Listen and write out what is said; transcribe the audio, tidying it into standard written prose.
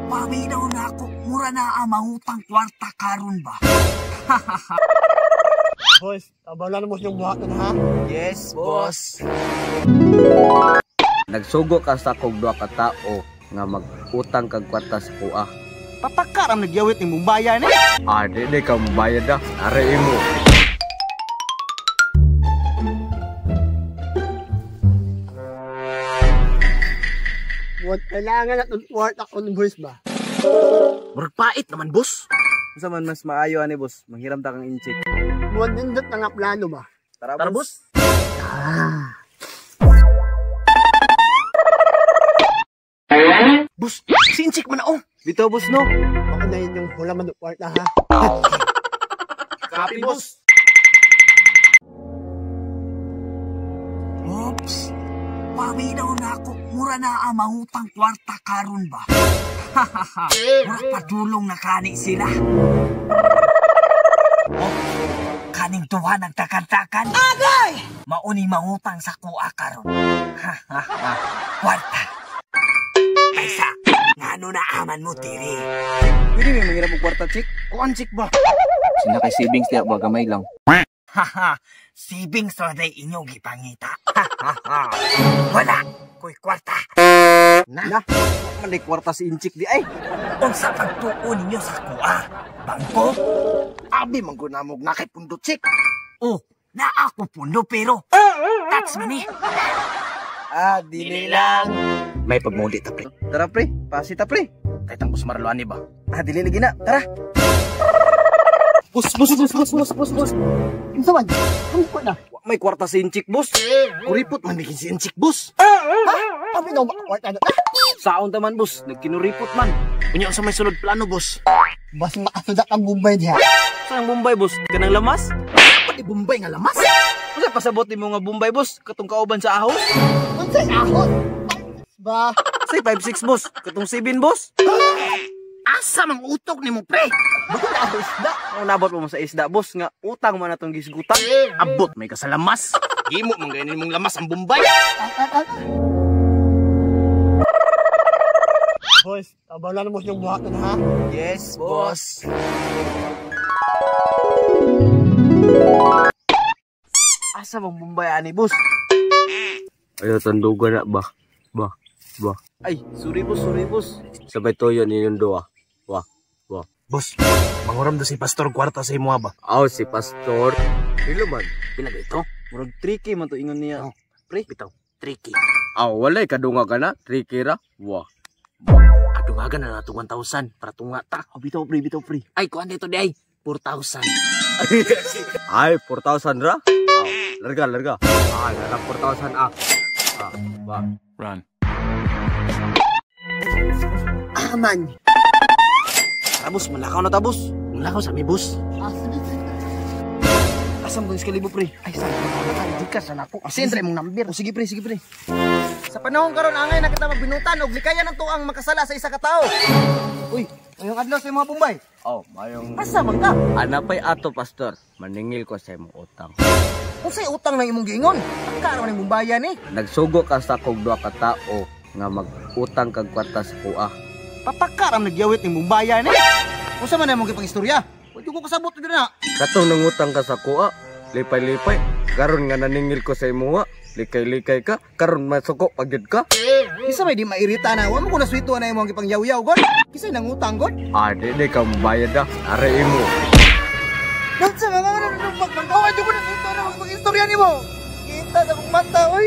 Paminaw na ako, mura na ang mangutang kwarta karon ba? Boys, tabalan mo siyang buhaton ha? Yes, boss. Nagsugo ka sa kog duha ka tao nga mag-utang kag kwarta sa kuha. Papakaram nagyawit ni Mumbayan eh. Ah, di di ka mobayad ah. Are imo. What kailangan at kwarta kon boys ba? Murag pait naman, boss. Unsa man mas maayo ani boss, manghiram ta kang inchik. What nindot na nga plano ba? Tara, Tara, boss. Ah. Boss, si Inchik man na oh. Bitaw boss no. Baka na yun yung hula man ng kwarta ha? Copy, boss. Oops! Paminaw na ako, mura na ang mangutang kwarta karon ba? Mura padulong na kani sila. Oh, kaning duha nagtakan-takan. Agay! Mauni mangutang sa kuha karon. Kwarta. Kaysa, ngano na aman mo diri? Pwede may manghiram og kwarta chik. Kuan, Chik ba? Sina kay savings diya ba gamay lang. Haha, savings ra day inyong gipangita. Wala, ko'y kwarta. Na. Man di kwarta si inchik di ay. Unsa pagtuo ninyo sa kuha? Bangko? Abi man gud namog na kay pundot, Chik. Oh, naa ko pundo pero touch man eh. Ah, dili lang. May pagmuli ta, pre. Tara pre, pasi ta pre. Kay tang boss Marlo ani ba? Ah, dili lagi na. Tara. Boss, boss, boss, boss, boss, boss, boss. Unsa man? Ang ko na. Wa may kwarta si inchik boss. Kuripot man bikin si Inchik, boss. Ha? Paminaw ba kwarta na? Saon ta man boss, nagkinuripot man. Unya unsa may sulod plano, boss? Bas makasudak ang Bombay diha. Sa ang Bombay boss, kanang lamas? Pati Bombay nga lamas. Unsa pasabot nimo nga Bombay boss, katong kauban sa ahos? Unsay ahon? Ba? Say 56 boss, katong 7 boss. Asa mang utok nimo, pre? Bakit na isda? Ang nabot mo sa isda boss nga utang man atong gisgutan. Abot may kasalamas. Gimo man ganin mong lamas ang Bombay. Boys, tabalan mo siyang buhaton ha? Yes, Boss. Asa mang Bombay ani boss? Ayo tandugan na ba? Ba. Ba. Ay, sorry boss, sorry boss. Sabay toyo ninyong duha. Wa. Wa. Boss, manguram do si Pastor kwarta sa imo ba? Aw si pastor. Dilo man. Pila ba ito? Murag tricky man to ingon niya. Oh. Pre, Bitaw, tricky. Aw walay kadunga ka na. Tricky ra. Wa. Adungagan na nato 1,000 para tunga ta. oh, bitaw pre, bitaw pre. Ay, kuan dito di ay 4,000. Ay 4,000 ra. Aw, larga larga. Ay, nara 4,000 ah. Ah, ba. Run. Aman. Tara boss, malakaw na ta boss. Wala ko sa mi, boss. Ah, sige, sige. Asa mo kali pre? Ay, sa ko na ka sa nako. Sendre mong number. Oh, sige pre, sige pre. Sa panahon karon angay na kita magbinutan og likayan ang tuang makasala sa isa ka tawo. Uy, ngayong adlaw sa mga Bombay. Aw, mayong Asa man ka? Anapay ato pastor. Maningil ko sa imong utang. Unsay utang nang imong giingon? Karon ning Mumbayan eh. Nagsugo ka sa kog duha ka tao nga mag-utang kag kwarta sa kuha. Papakaram nagyawit ning Mumbayan eh. Unsa man imong gipangistorya? Wa ko kasabot gyud na. Katong nangutang ka sa kuha, lipay-lipay. Karon nga naningil ko sa imuha, likay-likay ka, karon masuko pagyud ka. Kisa may di mairita na wa mo ko naswito na imong gipangyaw-yaw god. Kisa nangutang god. Ah, di di ka mobayad ah. Are imo. Unsa man nga nang pagpagawa jud ko naswito na imong istorya nimo. Kita sa akong mata oy.